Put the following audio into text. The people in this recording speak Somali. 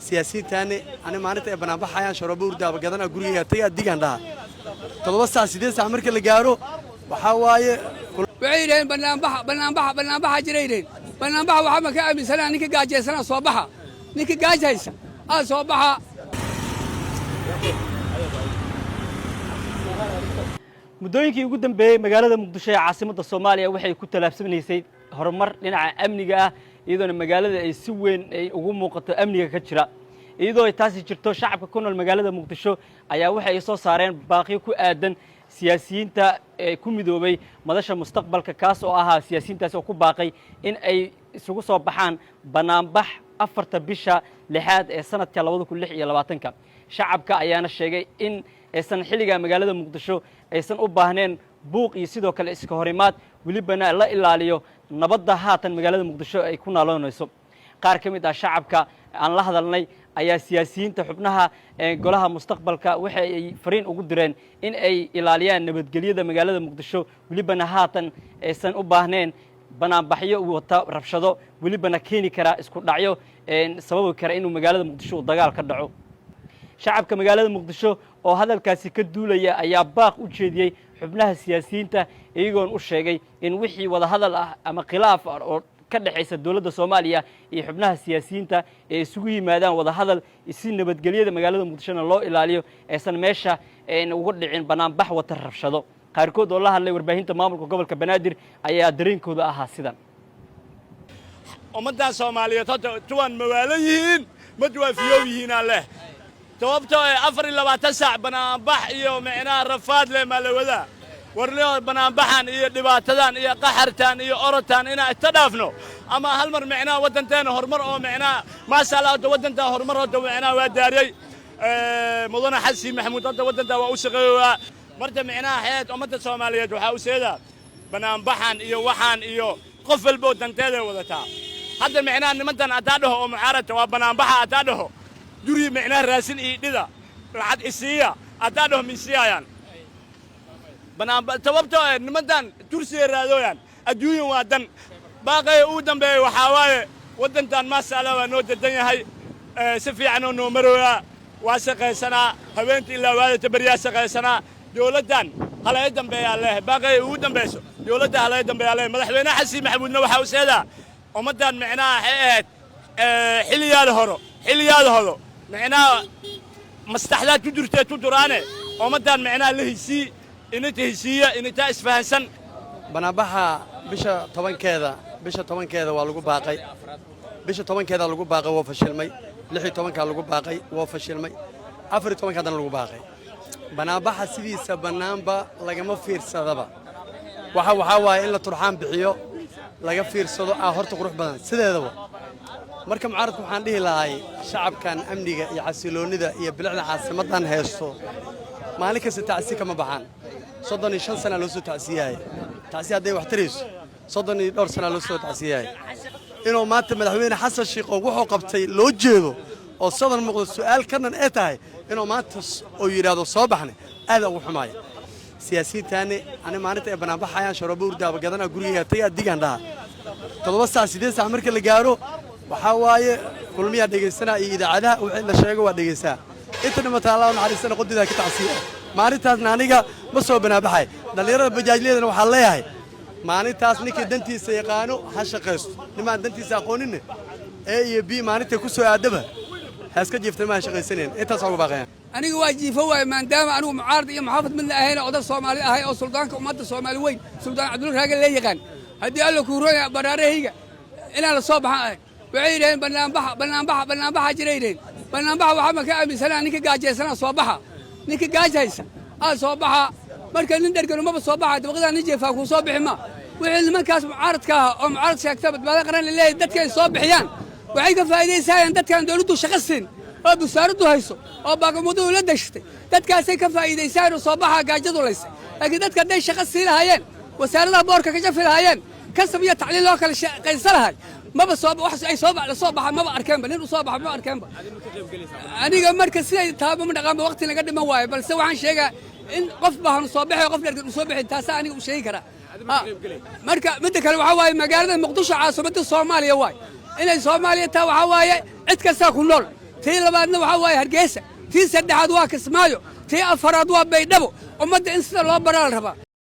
Siyaasiyiintaani ani maalinta ay banaanbaxayaan sharoobo urdaaba gadana, gurigayga tagaa, digaan dhaha. 7 saac, 8 saac marka la gaaro waxaa waaye. Waxay yidhaheen banaanbaxa, banaanbaxa, banaanbaxa jiray yidhaheen. Banaanbaxa waxaa ma ka aaminsanaa ninka gaajaysana soo baxa, ninka gaajaysa aa soo baxa. Muddooyinkii ugu dambeeyey magaalada Muqdisho ee caasimadda Soomaaliya waxay ku tallaabsanaysay horumar dhinaca amniga ah, iyadoona magaalada ay si weyn ay ugu muuqato amniga ka jira. Iyadoo ay taasi jirto, shacabka ku nool magaalada Muqdisho ayaa waxay ay soo saareen baaqiyo ku aadan siyaasiyiinta ee ku midoobay Madasha Mustaqbalka, kaas oo ahaa siyaasiyiintaasi oo ku baaqay in ay isugu soo baxaan banaanbax 4-ta bisha lixaad ee sanadka 2026-ka. Shacabka ayaana sheegay in aysan xilligaa magaalada Muqdisho aysan u baahneen buuq iyo sidoo kale iska horimaad, welibana la ilaaliyo nabadda haatan magaalada Muqdisho ay ku naaloonayso. Qaar ka mid ah shacabka aan la hadalnay ayaa siyaasiyiinta xubnaha Golaha Mustaqbalka waxa ay fariin ugu direen in ay ilaaliyaan nabadgelyada magaalada Muqdisho, welibana haatan aysan u baahneen banaanbaxyo wata rabshado, welibana keeni karaa isku dhacyo sababi kara inuu magaalada Muqdisho uu dagaal ka dhaco. Shacabka magaalada Muqdisho oo hadalkaasi ka duulaya ayaa baaq u jeediyey xubnaha siyaasiyiinta, iyagoon u sheegay in wixii wadahadal ah ama khilaaf ah oo ka dhexaysa dowladda Soomaaliya iyo xubnaha siyaasiyiinta ee isugu yimaadaan wadahadal, si nabadgelyada magaalada Muqdishona loo ilaaliyo, aysan meesha uga dhicin banaanbax wata rabshado. Qaarkood oo la hadlay warbaahinta maamulka gobolka Banaadir ayaa dareenkooda ahaa sidan. Ummaddan Soomaaliyeed horta tuwan mawaalo yihiin, mad waa fiyoow yihiinaa leh, sababtoo ee 24 saac banaanbax iyo micnaha rafaad leh maa la wadaa. Warleo, banaanbaxan iyo dhibaatadan iyo qaxartan iyo orotan inaan ita dhaafno ama hal mar micnaha waddanteena horumar oo micnaha, maasha Allah, horta waddantaa horumar horta micnaha waa daariyey mudane Xasan Maxamuud. Hadda waddantaa waa u shaqeeyoyaa. Marka micnaha xeed ummadda Soomaaliyeed waxaa u seedaa banaanbaxan iyo waxaan iyo qof walboo danteeday wadataa. Hadda micnaha nimantan haddaa dhaho oo mucaaradka waa banaanbaxa, haddaa dhaho guri micnaha raasin ii dhida, lacag isiiya haddaa dhaho, miisiyaayaan banaanba, sababtoo eh nimantan tursiga raadooyaan adduunyan waa dan. Baaqaya ugu dambeeya waxaa waaye waddantan, maasha Allah, waa noo dedan yahay, si fiican oo noo marooyaa, waa shaqaysanaa habeentii ilaa waadata beryaa shaqaysanaa. Dowladdan halaga dambeeyaa leehay. Baaqaya ugu dambayso, dowladda halaga dambeeyaa leehay. Madaxweyne Xasan Maxamuudna waxaa u seedaa ummaddan micnaha waxay ahayd xilliyaada horo, xilliyaada horo micnaha mastaxdaad ku jirtee ku duraane ummaddan micnaha la hesii, inta heshiiya, inta isfahansan. Banaanbaxa bisha 10-keeda, bisha 10-keeda waa lagu baaqay, bisha 10-keeda lagu baaqay, waa fashilmay. 16-kaa lagu baaqay, waa fashilmay. 14-ka haddana lagu baaqay. Banaanbaxa sidiisa bannaanba lagama fiirsadaba. Waxaa waaye in la turxaan bixiyo, laga fiirsado ah horta qurux badan sideedaba. Marka mucaaradku waxaan dhihi lahay, shacabkan amniga iyo xasiloonnida iyo bilicda caasimaddan haysto, maalin kasta tacsi kama baxaan. 35 sana loo soo tacsiyahay. Tacsi hadday wax tarayso, soddon iyo dhowr sana loo soo tacsiyahay. Inuu maanta madaxweyne Xasan Sheikh oo wuxuu qabtay loo jeedo oo sadan muuqdo, su'aal kanan ee tahay inuu maanta oo yidhaahdo soo baxnay, aada ugu xumaaya. Siyaasiyiintaani ani maalinta ay banaanbaxayaan sharoobo urdaaba gadana, gurigayga tagaa, digaan dhaha. 7 saac, 8 saac marka la gaaro waxaa waaye kulmiyaa dhegaysanaa iyo idaacadaha wixii la sheego waa dhegaysaa. Inta dhimata Allah u naxariistana, qodidaa ka tacsiya. Maalintaasna aniga ma soo banaabaxay. Dhallinyarada bajaajliyadana waxaan leeyahay, maalintaas ninkii dantiisa yaqaano ha shaqaysto, nimaan dantiisa aqooninne A iyo B maalintay ku soo aadaba ha iska jiiftay, maan shaqaysanayn. Intaas ugu baaqayaan. Aniga waa jiifo waaye, maadaama anigu mucaarad iyo muxaafid midna ahayn, oday Soomaali ahay oo suldaanka ummadda Soomaali weyn, Suldaan Cabdulla Raage lee yaqaan. Haddii Alla kuurooya baraarahayga inaan la soo baxan ahay. Waxay yidhaheen banaanbaxa, banaanbaxa, banaanbaxa jiray yidhaheen. Banaanbaxa waxaa ma ka aaminsanaa ninka gaajaysana soo baxa, ninka gaajaysa aa soo baxa. Marka nin dhergano maba soo baxa, dabaqadaa nin jeefaa kuu soo bixi ma. Wixii nimankaas mucaaradka ah oo mucaarad sheegta, Badbaado Qaran la leeyahay, dadka ay soo bixiyaan waxay ka faa'iidaysayaan dadkaan dawladdu shaqo siin oo busaaraddu hayso oo baagamuddadu la dashatay. Dadkaasay ka faa'iidaysaan oo soo baxa gaajadu laysay. Laakiin dadka hadday shaqo sii lahaayeen, wasaaradaha boorka ka jafi lahaayeen, kasab iyo tacliin loo kala shaqaysan lahay, maba soo wax ay soo la soo baxa maba arkeenba, nin u soo baxa maba arkeenba. Aniga marka siday taaba ma dhaqaanba, waqti naga dhiman waayo, balse waxaan sheegaa in qof baahanu soo baxay, qof dhergan u soo bixin, taasaa aniga u sheegi karaa. Marka midda kale waxaa waaye magaalada Muqdisho caasimadda Soomaaliya waay. Inay Soomaaliya taa waxaa waaye cid kastaa ku nool. Tii labaadna waxaa waaye Hargeysa, tii saddexaad waa Kismaayo, tii afaraad waa Baydhabo. Ummadda in sida loo baraa la rabaa.